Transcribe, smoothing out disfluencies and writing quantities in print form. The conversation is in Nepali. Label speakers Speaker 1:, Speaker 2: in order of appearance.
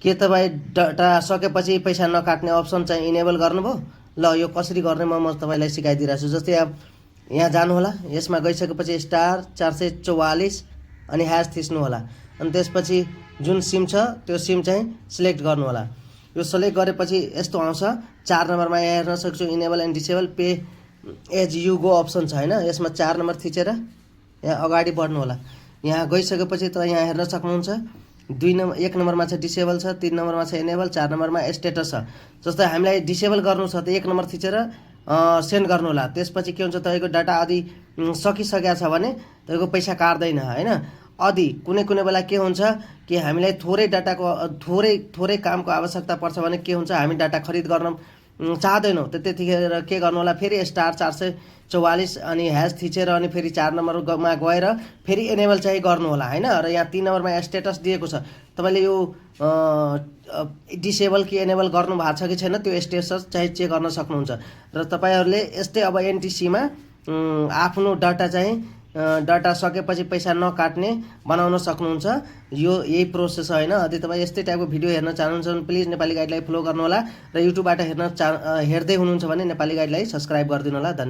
Speaker 1: के तपाईँ डाटा सकेपछि पैसा नकाट्ने अप्सन चाहिँ इनेबल गर्नुभयो? ल यो कसरी गर्ने म तपाईँलाई सिकाइदिइरहेको छु। जस्तै अब यहाँ जानु होला, यसमा गइसकेपछि स्टार 444 अनि ह्यास थिच्नु होला। अनि त्यसपछि जुन सिम छ त्यो सिम चाहिँ सिलेक्ट गर्नु होला। यो सिलेक्ट गरेपछि यस्तो आउँछ। 4 नम्बरमा यहाँ हेर्न सक्छु enable and disable pay as you go option छ हैन। यसमा 4 नम्बर थिचेर यहाँ अगाडि बढ्नु होला। यहाँ गइसकेपछि त यहाँ हेर्न सक्नुहुन्छ 1 नम्बरमा छ डिसेबल छ, 3 नम्बरमा छ इनेबल, 4 नम्बरमा स्टेटस छ। जस्तै हामीलाई डिसेबल गर्नु छ त 1 नम्बर थिचेर सेन्ड गर्नु होला। त्यसपछि के हुन्छ तपाईँको डाटा यदि सकिसकेको छ भने तपाईँको पैसा काट्दैन हैन। यदि कुनै बेला के हुन्छ कि हामीलाई थोरै डाटाको थोरै कामको आवश्यकता पर्छ भने के हुन्छ, हामी डाटा खरिद गर्न चाहदैनौँ त त्यतिखेर के गर्नु होला, फेरि स्टार 444 अनि ह्यास थिचेर अनि फेरि 4 नम्बरमा गएर फेरि एनेबल चाहिँ गर्नु होला हैन। र यहाँ 3 नम्बरमा स्टेटस दिएको छ, तपाईँले यो डिसेबल कि एनेबल गर्नु भएको छ कि छैन त्यो स्टेटस चाहिँ चेक गर्न सक्नुहुन्छ। र तपाईँहरूले यस्तै अब एनटिसीमा आफ्नो डाटा सकेपछि पैसा नकाट्ने बनाउन सक्नुहुन्छ। यो यही प्रोसेस होइन। यदि तपाईँ यस्तै टाइपको भिडियो हेर्न चाहनुहुन्छ भने प्लिज नेपाली गाइडलाई फलो गर्नुहोला र युट्युबबाट हेर्दै हुनुहुन्छ भने नेपाली गाइडलाई सब्स्क्राइब गरिदिनु होला। धन्यवाद।